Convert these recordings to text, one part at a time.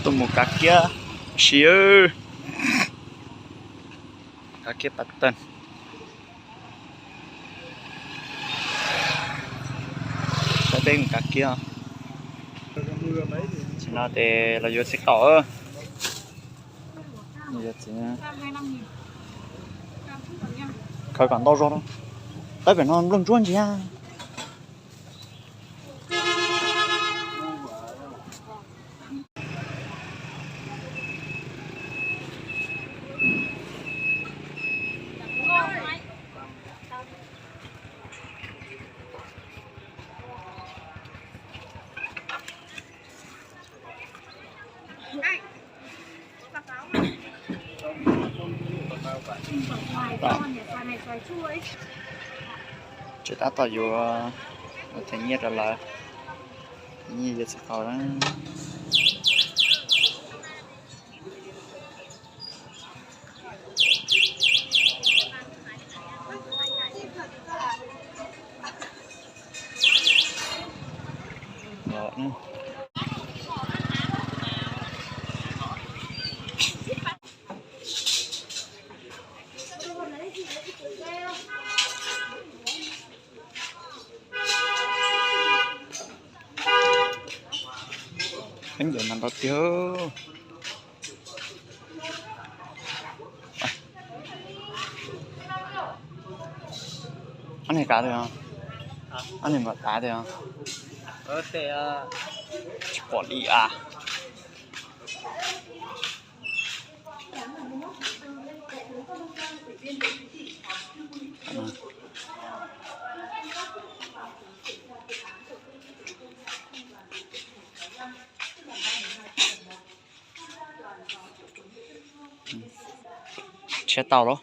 Tuaj mus kav kiab si, kav kiab pas tag. Saib peb mus kav kiab. Tam sim no ces los yuav txiv qaub. Khaws kom ntau zog, tab pem no nplooj ntsuab ntsia. Tseem tab tom yuav, yuav them nyiaj rau lawv, them nyiaj yuav txiv qaub na. Khaub ncaws mas ntau tiag. Ob niag kav tiag, ob niag mam kav tiag. Tsis pom li as. Tshiab tau los.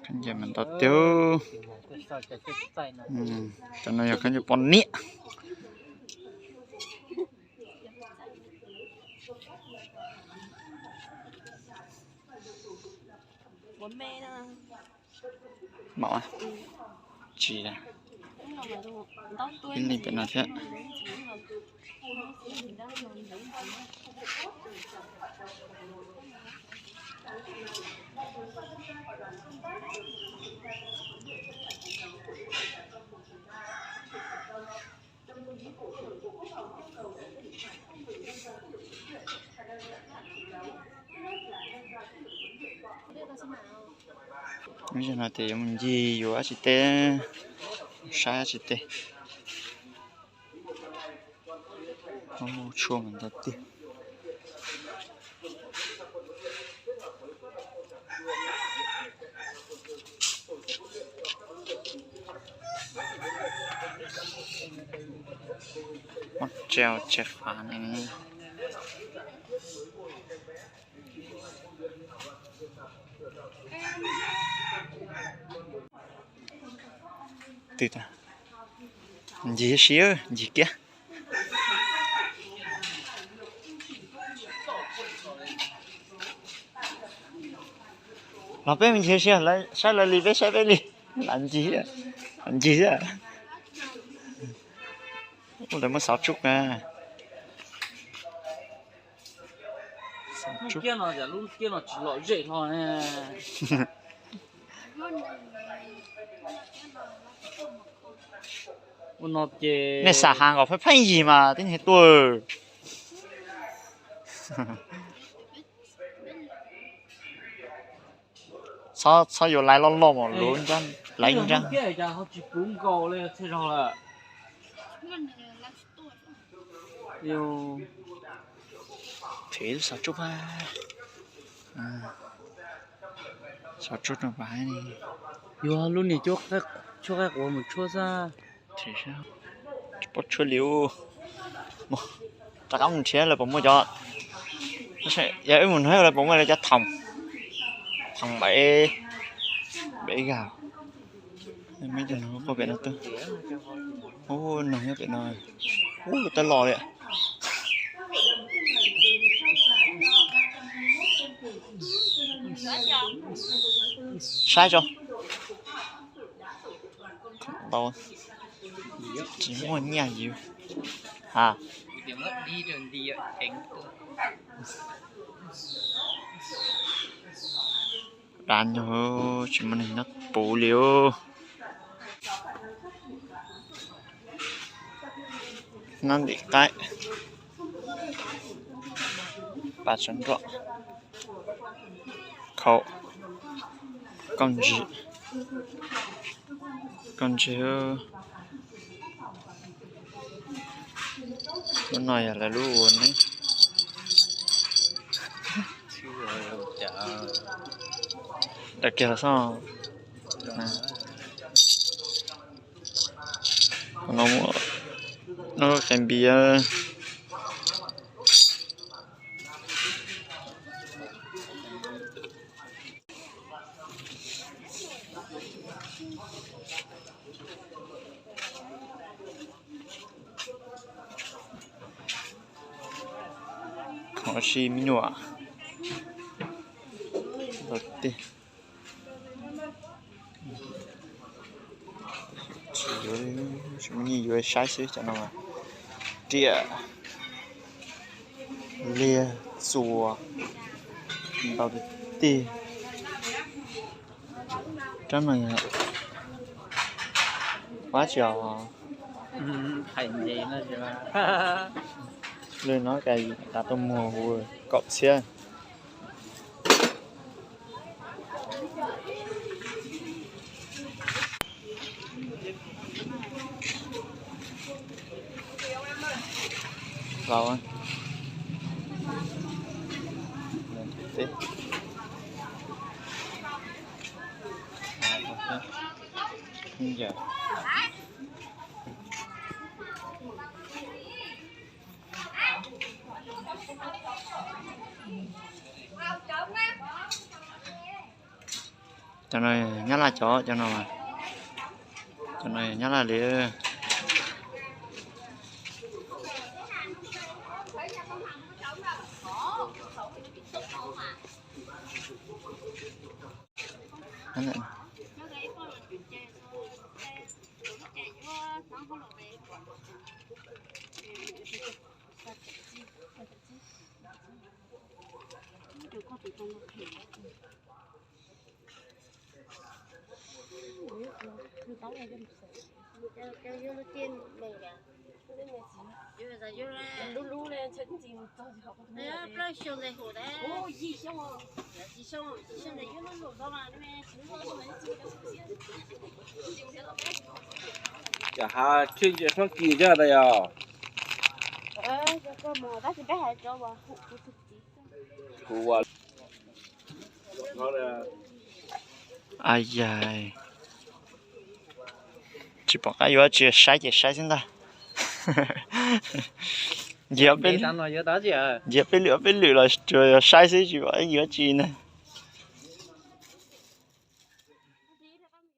Khaub ncaws mas ntau tiag. Cov no yog khaub ncaws poj niam. Mam tsis, ib leeg pem no thiab. Lub sij hawm no ces yuav mus ncig yuav dab tsi teb, saib dab tsi teb. Tshuaj mas ntau tiag. Muab tsau tsau fav ne. Twg tas? Ncig si, ncig kiag. Los peb mus ncig si, saib lawv li peb saib peb li. Lam ncig, lam ncig thiab. Ub, lawv muab xov tsuj na. Lub kiab no, lub kiab no tsis lom zem hlo ne. Ua no ces nej xav has kom pheej pheej yig mas tib neeg tuaj. Txhob, txhob yuav laiv loj loj mas luv nrab, laiv nrab. Them xov tsuj, xov tsuj rau pab ne. Yuav lub niag tshuab qaib quav mus tshuab xwb. Tsis paub tshuab li ub. Rov qab mus nrhiav lawv puas muaj cov, yog wb mus nrhiav lawv puas muaj lawv cov thoom, thoom npaim, npaim ib gam. Muaj ib tug noog quaj pem no twg. Ub, noog nyob pem no. Ub, lub tawb los li. Saib tso. Ntau. Tsis muaj nyiaj yus. Ha. Dav nyuag, tsis muaj neeg nyob puv li os. Nyob ntim qaib, pas tsov nroj, khau, koj ntsis, koj ntsis. Lub no yog lawv lub ua ne. Dav kiag los xwb. No, no qe npias. Kho si me nyuam. Tsis yuav, tsis muaj nyiaj yuav, saib xwb cov no. Riam, liag, txuas, ntau tiag tiag. Rab no yog pab tsis os. Lwm no tas tuaj muag hu kaum txhiab. Cov no Nyab Laj cov, cov no, cov no Nyab Laj li. Cov hav tshwj ntse soob kis thiab ntag yog. Tsis pom qab yuav tsi, saib ces saib xwb ntag. Nci, nci peb lwm peb lwm los tsuas yog saib xwb tsis pom qab yuav tsi na.